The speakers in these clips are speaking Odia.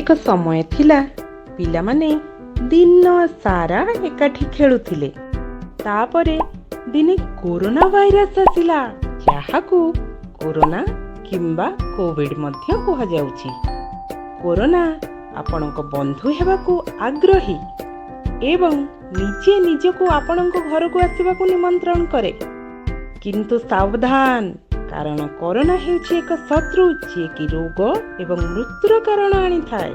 ଏକ ସମୟ ଥିଲା, ପିଲାମାନେ ଦିନ ସାରା ଏକାଠି ଖେଳୁଥିଲେ। ତାପରେ ଦିନେ କୋରୋନା ଭାଇରସ ଆସିଲା, ଯାହାକୁ କୋରୋନା କିମ୍ବା କୋଭିଡ ମଧ୍ୟ କୁହାଯାଉଛି। କୋରୋନା ଆପଣଙ୍କ ବନ୍ଧୁ ହେବାକୁ ଆଗ୍ରହୀ ଏବଂ ନିଜେ ନିଜକୁ ଆପଣଙ୍କ ଘରକୁ ଆସିବାକୁ ନିମନ୍ତ୍ରଣ କରେ। କିନ୍ତୁ ସାବଧାନ, କାରଣ କରୋନା ହେଉଛି ଏକ ଶତ୍ରୁ, ଯିଏକି ରୋଗ ଏବଂ ମୃତ୍ୟୁର କାରଣ ଆଣିଥାଏ।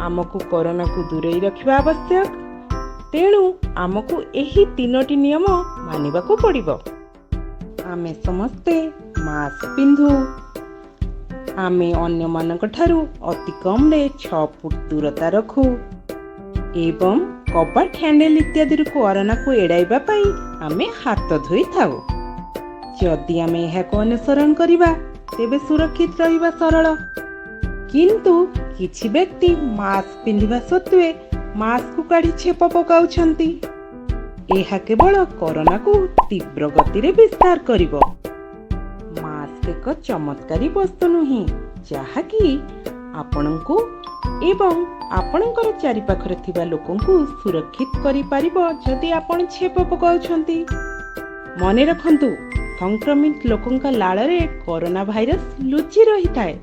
ଆମକୁ କରୋନାକୁ ଦୂରେଇ ରଖିବା ଆବଶ୍ୟକ। ତେଣୁ ଆମକୁ ଏହି ତିନୋଟି ନିୟମ ମାନିବାକୁ ପଡ଼ିବ। ଆମେ ସମସ୍ତେ ମାସ୍କ ପିନ୍ଧୁ। ଆମେ ଅନ୍ୟମାନଙ୍କ ଠାରୁ ଅତି କମରେ 6 ଫୁଟ ଦୂରତା ରଖୁ ଏବଂ କବାଟ, ହ୍ୟାଣ୍ଡେଲ ଇତ୍ୟାଦିରୁ କରୋନାକୁ ଏଡ଼ାଇବା ପାଇଁ ଆମେ ହାତ ଧୋଇଥାଉ। ଯଦି ଆମେ ଏହାକୁ ଅନୁସରଣ କରିବା, ତେବେ ସୁରକ୍ଷିତ ରହିବା ସରଳ। କିନ୍ତୁ କିଛି ବ୍ୟକ୍ତି ମାସ୍କ ପିନ୍ଧିବା ସତ୍ତ୍ୱେ ମାସ୍କକୁ କାଢ଼ି ଛେପ ପକାଉଛନ୍ତି। ଏହା କେବଳ କରୋନାକୁ ତୀବ୍ର ଗତିରେ ବିସ୍ତାର କରିବ। ମାସ୍କ ଏକ ଚମତ୍କାରୀ ବସ୍ତୁ ନୁହେଁ, ଯାହାକି ଆପଣଙ୍କୁ ଏବଂ ଆପଣଙ୍କର ଚାରିପାଖରେ ଥିବା ଲୋକଙ୍କୁ ସୁରକ୍ଷିତ କରିପାରିବ ଯଦି ଆପଣ ଛେପ ପକାଉଛନ୍ତି। ମନେ ରଖନ୍ତୁ, ସଂକ୍ରମିତ ଲୋକଙ୍କ ଲାଳରେ କରୋନା ଭାଇରସ ଲୁଚି ରହିଥାଏ।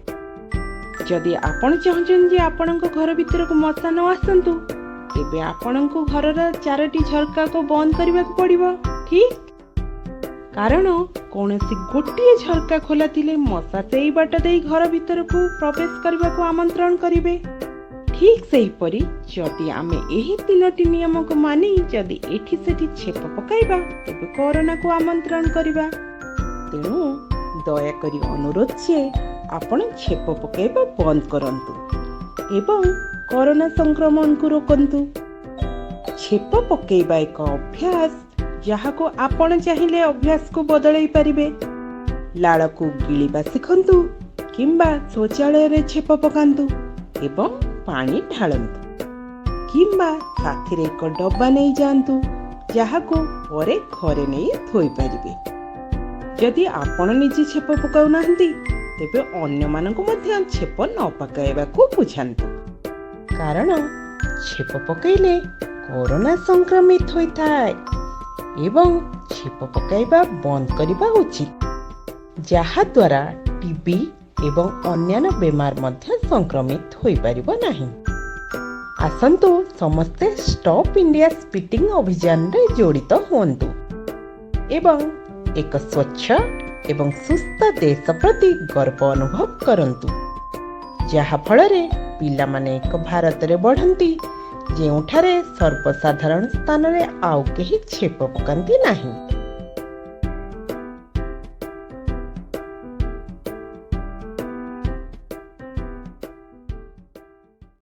ଯଦି ଆପଣ ଚାହୁଁଛନ୍ତି ଯେ ଆପଣଙ୍କ ଘର ଭିତରକୁ ମଶା ନ ଆସନ୍ତୁ, ତେବେ ଆପଣଙ୍କୁ ଘରର ଚାରୋଟି ଝରକାକୁ ବନ୍ଦ କରିବାକୁ ପଡ଼ିବ, ଠିକ୍? କାରଣ କୌଣସି ଗୋଟିଏ ଝରକା ଖୋଲା ଥିଲେ ମଶା ସେଇ ବାଟ ଦେଇ ଘର ଭିତରକୁ ପ୍ରବେଶ କରିବାକୁ ଆମନ୍ତ୍ରଣ କରିବେ। ଠିକ୍ ସେହିପରି ଯଦି ଆମେ ଏହି ତିନୋଟି ନିୟମକୁ ମାନି ଯଦି ଏଠି ସେଠି ଛେପ ପକାଇବା, ତେବେ କରୋନାକୁ ଆମନ୍ତ୍ରଣ କରିବା। ତେଣୁ ଦୟାକରି ଅନୁରୋଧ ଯେ ଆପଣ ଛେପ ପକାଇବା ବନ୍ଦ କରନ୍ତୁ ଏବଂ କରୋନା ସଂକ୍ରମଣକୁ ରୋକନ୍ତୁ। ଛେପ ପକାଇବା ଏକ ଅଭ୍ୟାସ, ଯାହାକୁ ଆପଣ ଚାହିଁଲେ ଅଭ୍ୟାସକୁ ବଦଳାଇ ପାରିବେ। ଲାଳକୁ ଗିଳିବା ଶିଖନ୍ତୁ କିମ୍ବା ଶୌଚାଳୟରେ ଛେପ ପକାନ୍ତୁ ଏବଂ ପାଣି ଢାଳନ୍ତୁ କିମ୍ବା ସାଥିରେ ଏକ ଡବା ନେଇଯାଆନ୍ତୁ, ଯାହାକୁ ପରେ ଘରେ ନେଇ ଧୋଇପାରିବେ। ଯଦି ଆପଣ ନିଜେ ଛେପ ପକାଉନାହାନ୍ତି, ତେବେ ଅନ୍ୟମାନଙ୍କୁ ମଧ୍ୟ ଛେପ ନ ପକାଇବାକୁ ବୁଝାନ୍ତୁ, କାରଣ ଛେପ ପକାଇଲେ କରୋନା ସଂକ୍ରମିତ ହୋଇଥାଏ ଏବଂ ଛେପ ପକାଇବା ବନ୍ଦ କରିବା ଉଚିତ, ଯାହାଦ୍ୱାରା ଟିବି ଏବଂ ଅନ୍ୟାନ୍ୟ ବେମାର ମଧ୍ୟ ସଂକ୍ରମିତ ହୋଇପାରିବ ନାହିଁ। ଆସନ୍ତୁ ସମସ୍ତେ ଷ୍ଟପ୍ ଇଣ୍ଡିଆ ସ୍ପିଟିଂ ଅଭିଯାନରେ ଜଡ଼ିତ ହୁଅନ୍ତୁ ଏବଂ ଏକ ସ୍ୱଚ୍ଛ ଏବଂ ସୁସ୍ଥ ଦେଶ ପ୍ରତି ଗର୍ବ ଅନୁଭବ କରନ୍ତୁ, ଯାହାଫଳରେ ପିଲାମାନେ ଏକ ଭାରତରେ ବଢ଼ନ୍ତି ଯେଉଁଠାରେ ସର୍ବସାଧାରଣ ସ୍ଥାନରେ ଆଉ କେହି ଛେପ ପକାନ୍ତି ନାହିଁ।